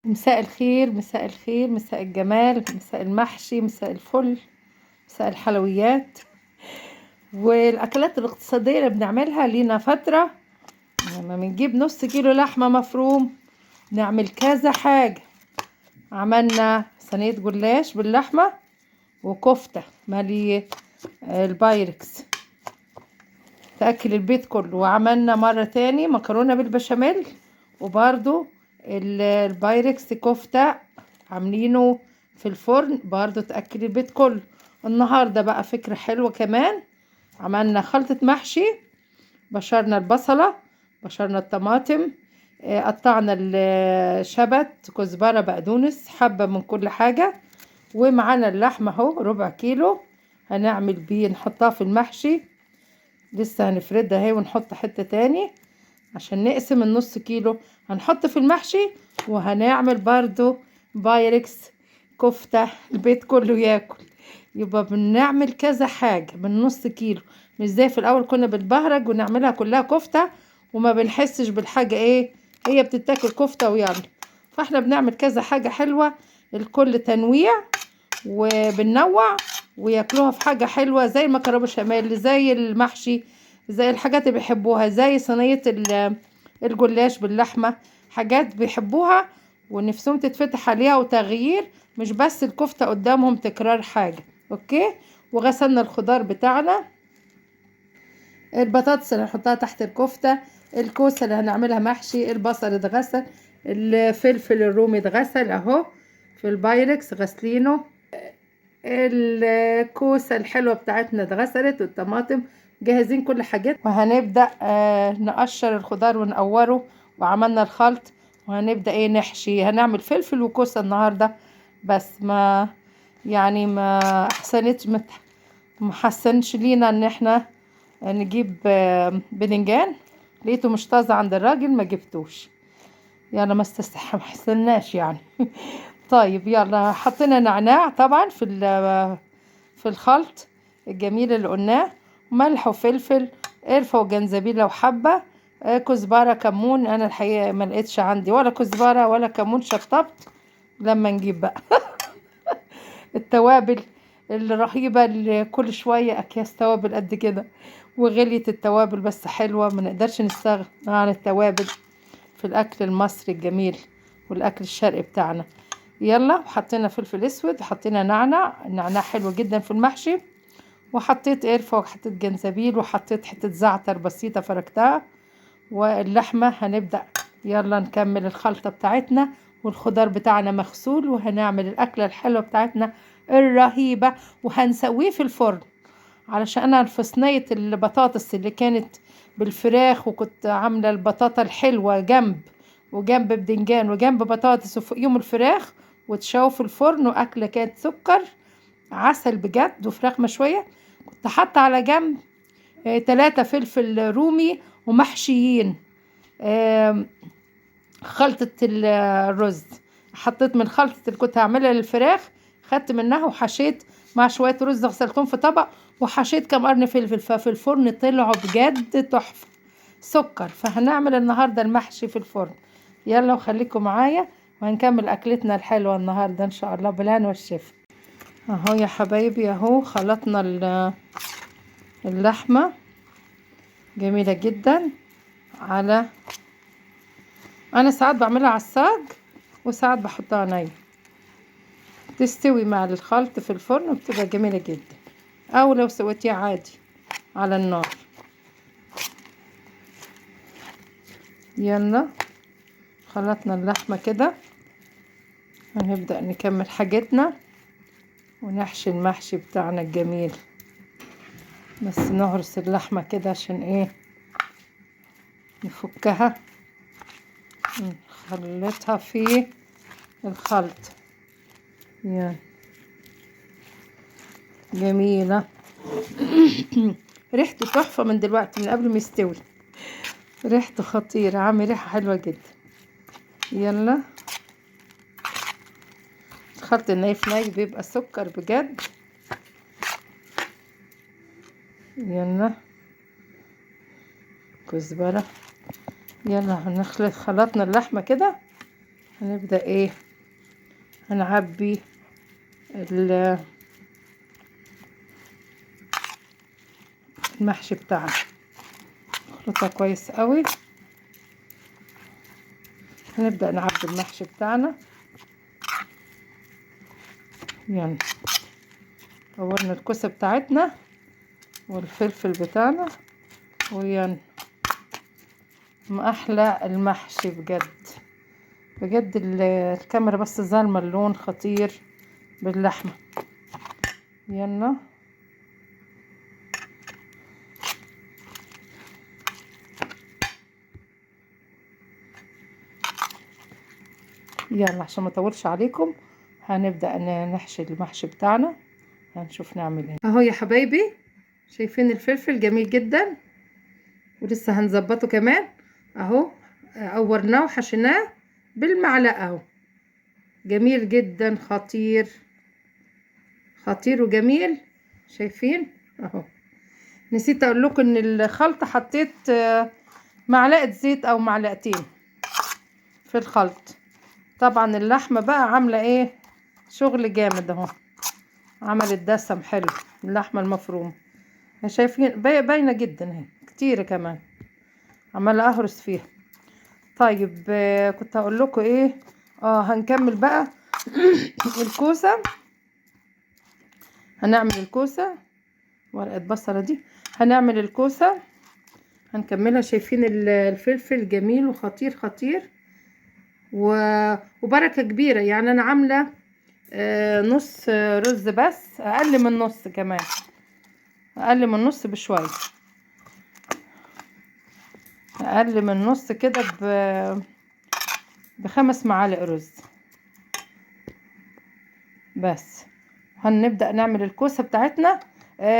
مساء الخير، مساء الخير، مساء الجمال، مساء المحشي، مساء الفل، مساء الحلويات والاكلات الاقتصادية اللي بنعملها لينا فترة. لما بنجيب نص كيلو لحمة مفروم نعمل كذا حاجة. عملنا صينية جلاش باللحمة وكفتة مالي البايركس تأكل البيت كله، وعملنا مرة تاني مكرونة بالبشاميل وبرضو البايركس كفتة عاملينه في الفرن برضو تأكل البيت كله. النهاردة بقى فكرة حلوة كمان، عملنا خلطة محشي، بشرنا البصلة، بشرنا الطماطم، قطعنا الشبت، كزبرة، بقدونس، حبة من كل حاجة، ومعانا اللحمة اهو ربع كيلو هنعمل بيه نحطها في المحشي، لسه هنفردها اهي ونحط حتة تاني عشان نقسم النص كيلو، هنحط في المحشي. وهنعمل برضو بايركس كفتة البيت كله ياكل. يبقى بنعمل كذا حاجة من نص كيلو، مش زي في الأول كنا بنبهرج ونعملها كلها كفتة وما بنحسش بالحاجة ايه، هي بتتاكل كفتة ويلا. فاحنا بنعمل كذا حاجة حلوة، الكل تنويع وبننوع وياكلوها في حاجة حلوة زي المكرونة بشاميل، زي المحشي، زي الحاجات اللي بيحبوها، زي صينية الجلاش باللحمة، حاجات بيحبوها ونفسهم تتفتح عليها وتغيير، مش بس الكفتة قدامهم تكرار حاجة. okay، وغسلنا الخضار بتاعنا، البطاطس اللي هنحطها تحت الكفتة، الكوسة اللي هنعملها محشي، البصل اتغسل، الفلفل الرومي اتغسل اهو في البايركس غسلينه، الكوسة الحلوة بتاعتنا اتغسلت، والطماطم جاهزين كل حاجات. وهنبدأ نقشر الخضار ونقوره، وعملنا الخلط، وهنبدأ ايه نحشي. هنعمل فلفل وكوسة النهاردة، بس ما يعني ما احسنتش، ما حسنش لينا ان احنا نجيب بدنجان، لقيته مش طازة عند الراجل ما جبتوش، يلا ما ما حسناش يعني. طيب يلا حطينا نعناع طبعا في الخلط الجميل اللي قلناه، ملح وفلفل، قرفة وجنزبيل لو حبة، كزبرة، كمون. انا الحقيقة ما لقيتش عندي ولا كزبرة ولا كمون، شطبت لما نجيب بقى التوابل الرهيبة اللي كل شوية اكياس توابل قد كده، وغليت التوابل بس حلوة، ما نقدرش نستغنى عن التوابل في الاكل المصري الجميل والاكل الشرقي بتاعنا. يلا وحطينا فلفل اسود، وحطينا نعناع، النعناع حلو جدا في المحشي، وحطيت قرفة وحطيت جنزبيل وحطيت حتة زعتر بسيطة فركتها، واللحمة هنبدأ يلا نكمل الخلطة بتاعتنا، والخضار بتاعنا مغسول، وهنعمل الأكلة الحلوة بتاعتنا الرهيبة، وهنسويه في الفرن. علشان أنا في صينية البطاطس اللي كانت بالفراخ، وكنت عاملة البطاطا الحلوة جنب، وجنب بدنجان وجنب بطاطس، وفوقيهم الفراخ، وتشوي في الفرن، وأكلة كانت سكر عسل بجد، وفراخ مشوية. كنت حاطة على جنب 3 فلفل رومي ومحشيين، خلطة الرز، حطيت من خلطة اللي كنت هعملها للفراخ، خدت منها وحشيت مع شوية رز غسلتهم في طبق، وحشيت كام قرن فلفل، ففي الفرن طلعوا بجد تحفة سكر. فهنعمل النهاردة المحشي في الفرن. يلا وخليكم معايا وهنكمل أكلتنا الحلوة النهاردة إن شاء الله بالهنا والشفا. أهو يا حبايبي، أهو خلطنا اللحمة جميلة جدا. على أنا ساعات بعملها على الصاج وساعات بحطها نية، تستوي مع الخلط في الفرن وبتبقى جميلة جدا، أو لو سويتيها عادي على النار. يلا خلطنا اللحمة كده، هنبدأ نكمل حاجتنا ونحشي المحشي بتاعنا الجميل. بس نهرس اللحمة كده عشان ايه نفكها، نخلطها في الخلط. يلا جميلة، ريحته تحفة من دلوقتي، من قبل ما يستوي ريحته خطيرة، عامل ريحة حلوة جدا. يلا الخلط الني في ني بيبقى سكر بجد. يلا كزبرة، يلا هنخلط. خلطنا اللحمة كده، هنبدأ ايه، هنعبي المحشي بتاعنا. نخلطها كويس قوي. هنبدأ نعبي المحشي بتاعنا. يلا دورنا الكوسة بتاعتنا والفلفل بتاعنا، ويلا ما احلى المحشي بجد بجد. الكاميرا بس ظالمة اللون خطير باللحمة. يلا يلا عشان ما اطولش عليكم هنبدأ نحشي المحشي بتاعنا. هنشوف نعمل ايه. اهو يا حبايبي شايفين الفلفل جميل جدا، ولسه هنظبطه كمان اهو. قورناه وحشيناه بالمعلقه اهو، جميل جدا، خطير خطير وجميل. شايفين اهو. نسيت اقول لكم ان الخلطة حطيت معلقه زيت او معلقتين في الخلط. طبعا اللحمة بقى عامله ايه شغل جامد اهو، عملت دسم حلو اللحمة المفرومه. شايفين باينة جدا اهي، كتيرة كمان، عماله اهرس فيها. طيب كنت هقول لكم ايه، هنكمل بقى الكوسه. هنعمل الكوسه، ورقة بصله دي، هنعمل الكوسه هنكملها. شايفين الفلفل جميل وخطير خطير وبركة كبيرة. يعني انا عامله نص رز بس، اقل من نص كمان، اقل من نص بشوية، اقل من نص كده ب5 معالق رز بس. هنبدأ نعمل الكوسة بتاعتنا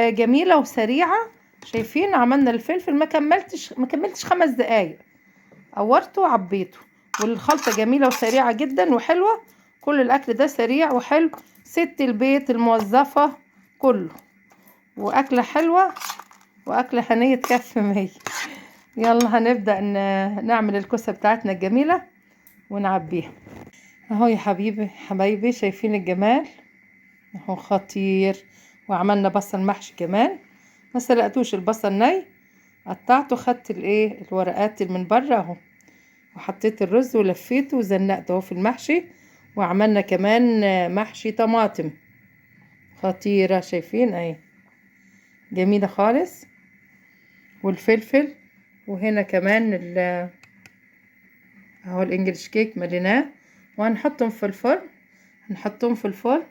جميلة وسريعة. شايفين عملنا الفلفل ما كملتش 5 دقايق، قورته وعبيته، والخلطة جميلة وسريعة جدا وحلوة. كل الأكل ده سريع وحلو، ست البيت الموظفة كله، وأكلة حلوة وأكلة هنية تكفي 100. يلا هنبدأ نعمل الكوسة بتاعتنا الجميلة ونعبيها اهو يا حبايبي. شايفين الجمال اهو، خطير. وعملنا بصل محشي كمان، ما سلقتوش البصل ني، قطعته، خدت الايه الورقات اللي من بره اهو، وحطيت الرز ولفيته وزنقته اهو في المحشي. وعملنا كمان محشي طماطم خطيرة، شايفين اهي جميلة خالص، والفلفل. وهنا كمان اهو الانجليش كيك مليناه، وهنحطهم في الفرن، هنحطهم في الفرن.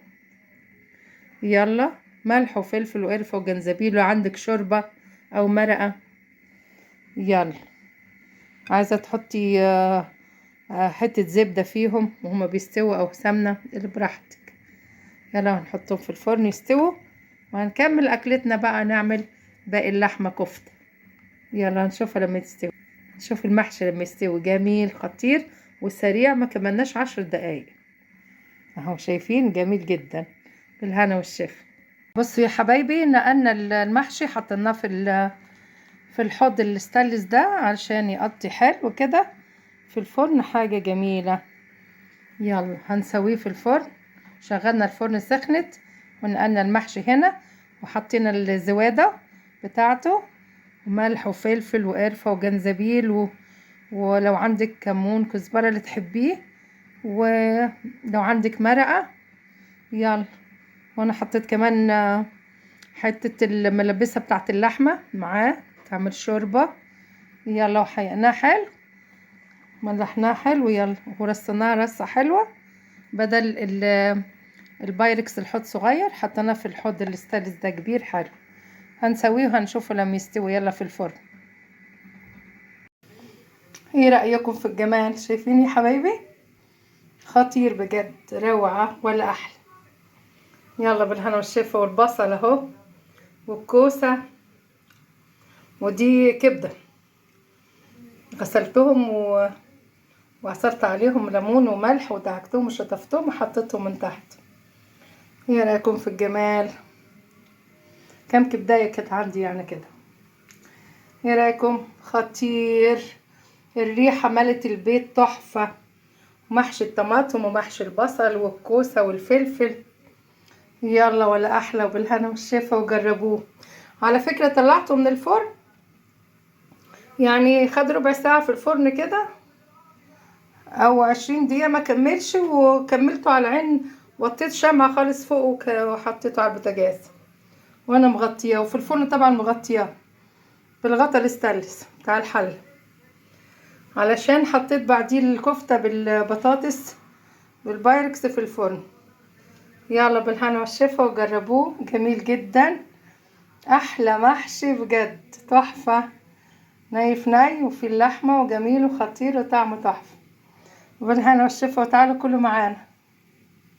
يلا ملح وفلفل وقرفة وجنزبيل، لو عندك شوربة او مرقة. يلا عايزة تحطي حتة زبدة فيهم وهما بيستووا، او سمنة، اللي براحتك. يلا هنحطهم في الفرن يستووا، وهنكمل اكلتنا بقى، نعمل باقي اللحمة كفتة. يلا هنشوفها لما تستوي، نشوف المحشي لما يستوي. جميل خطير وسريع، ما كملناش 10 دقايق اهو، شايفين جميل جدا، بالهنا والشفا. بصوا يا حبايبي، نقلنا المحشي، حطيناه في الحوض الستانلس ده علشان يقضي حلو كده في الفرن، حاجة جميلة. يلا هنسويه في الفرن. شغلنا الفرن سخنت، ونقلنا المحشي هنا، وحطينا الزوادة بتاعته، وملح وفلفل وقرفة وجنزبيل ولو عندك كمون كزبرة اللي تحبيه، ولو عندك مرقة. يلا وانا حطيت كمان حتة الملبسة بتاعت اللحمة معاه تعمل شوربة. يلا وحققناها حلو، ملحناها حلو. يلا ورصيناها رصة حلوة، بدل البايركس الحوض صغير حطيناه في الحوض الستانلس ده كبير حلو. هنسويه وهنشوفه لما يستوي. يلا في الفرن. ايه رأيكم في الجمال؟ شايفين يا حبايبي؟ خطير بجد، روعة ولا احلى. يلا بالهنا والشفا. والبصل اهو، والكوسة، ودي كبدة غسلتهم وعصرت عليهم ليمون وملح ودعكتهم وشطفتهم وحطيتهم من تحت. ايه رأيكم في الجمال؟ كم كبداية كانت عندي يعني كده. ايه رأيكم؟ خطير. الريحة ملت البيت تحفة، محشي الطماطم ومحشي البصل والكوسة والفلفل. يلا ولا احلى، وبالهنا والشفا، وجربوه. على فكرة طلعته من الفرن، يعني خد ربع ساعة في الفرن كده او 20 دقيقة ما كملش، وكملته على العين، وطيت شمعة خالص فوق وحطيته على البوتاجاز وانا مغطياه، وفي الفرن طبعا مغطياه بالغطا الستانلس بتاع الحل، علشان حطيت بعديه الكفتة بالبطاطس بالبايركس في الفرن. يلا بالهنا والشفا، وجربوه، جميل جدا، احلى محشي بجد، تحفة، ني في ني وفي اللحمة، وجميل وخطير وطعمه تحفة. بالهنا والشفا، وتعالوا كلوا معانا.